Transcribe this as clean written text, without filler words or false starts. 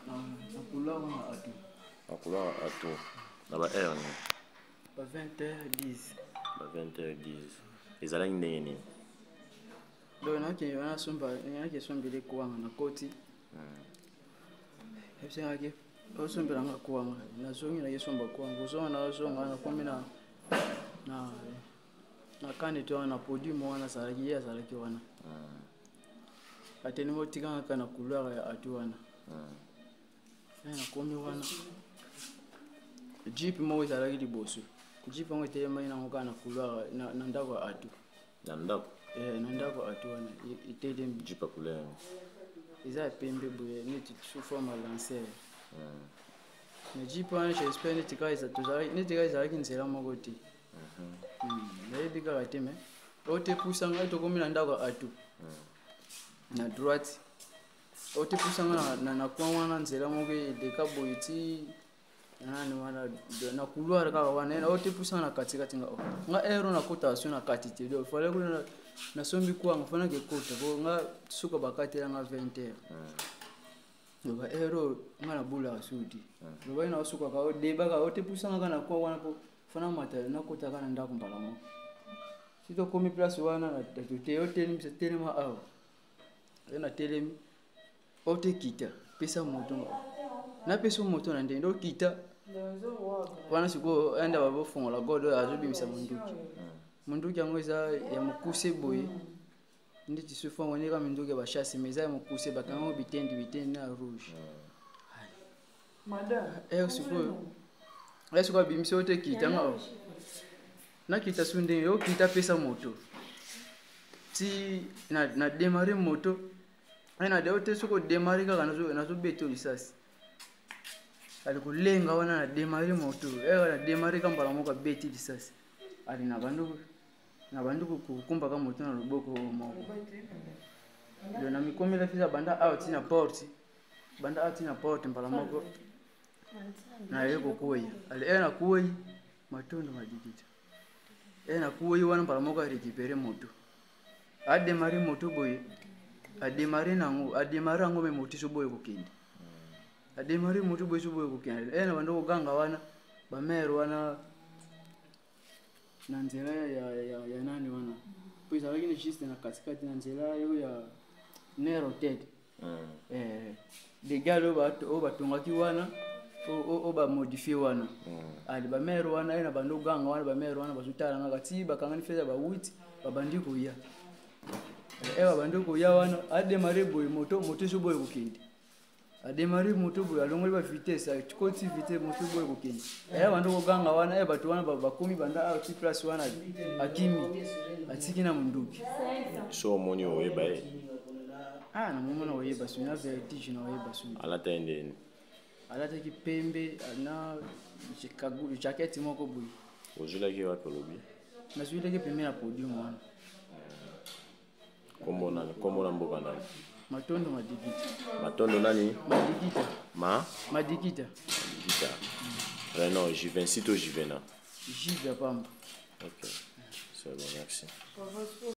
Na couloir wana atu. Na couloir atu. Na ba heure nini? Ba 20h10. Ba 20h10. Ezalaki ndenge nini? Donc nake wana somba, nake sombele kwanga na koti. Ebisengaki osombela nga kwanga, nazongi nake somba kwanga, kozonga nazonga nakomi na na na kane to wana na podium wana azalaki ye azalaki wana. Atelemi otikanga kaka na couloir ya atu wana. Nakomi wana jeep moko ezalaki liboso, jeep yango etelemaki nango kaka na couloir na ndako ya atu. Na ndako? Eh, na ndako atu wana etelemi. Jeep ya couleur eza ya pembe boye neti sous forme ya lancer. Mais jeep wana j'espère neti kaka neti kaka ezalaki nzela moko te. Nayebi kaka te, mais oyo te pusa ngai tokomi na ndako ya atu na droite, oyo te pusa ngai na coin wana nzela moko eleka boye ti nani wana na couloir kaka wana, oyo te pusa na katikati nga nga ero nakotaka so na kati te. Donc fallait kuna nasombi kwanga fo nake kota po nga suka bakatela nga 20 heures. Loba ero nga nabulaka suki te, lobaki na osukaka odebaka oyo te pusanga kaka na coin wana po fana mata nakota kaka na ndako mbala moko. Si tokomi place wana te otelemisa telema awa ye natelemi oyo te kita pesa moto napesa moto na ndenge okita wana. Sikoyo enda babofongola god oyo azobimisa monduki. Monduki yango eza ya mokuse boye ndeti sufango ndeka minduki ya bachasse, mais eza ya mokuse, bakangango bitendi bitendi na rouge. Sikoyo sikoyo abimisi oyo te kita nga nakita su ndenge okita pesa moto ti na démarre moto na deo te. Soki odémarre kaka nazobeta lisasi ali kolenga wana. Na démarre moto na démarre ka mbala moko abeti lisasi ali na bandu na bandi kokumbaka moto na loboko moko. Na mikomela fisa banda awa ti na porte, banda awa ti na porte, mbala moko naye kokwei. Ale e nakwei, Matondo Madikita e nakwei wana, mbala moko arécupéré moto, adémarre moto boye, adémarre nango, adémarre yango me moto so boye kokende, adémarre moto boye so boye kokende. E na banda koganga wana bamare wana na nzela ya nani wana po ezalaki ni juste na katikati na nzela oyo ya Ner Hotel. Degal oyo batongaki wana, oyo bamodifie wana. Ali bamare wana ye na bando ganga wana, bamare wana bazotala ngaka ti bakangani feza bawuti babandi koya. E babandi koya wana, adémarre boye moto, moto so boye kokende, adémarre moto boye, alongoli bavitesse, akoti vitesse, moto boye kokende. Eya bandi koganga wana e bato wana bakomi banda awa ti place wana, akimi atiki na monduki. So omoni oyeba ye? Ah, namomona oyeba soki na vertige na oyeba soki. Alata ye ndeni? Alataki pembe na jaquette moko boye. Ozwilaki wapi olobi? Nazwilaki pembe na podium wana. Kombo nani? Kombo na mboka nani? Matondo Madikita. Matondo nani? Madikita. Ma? Madikita. Madikita. Prénom Juvenci to Juvena? Juve ya pamba. Ok, c'est bon, merci.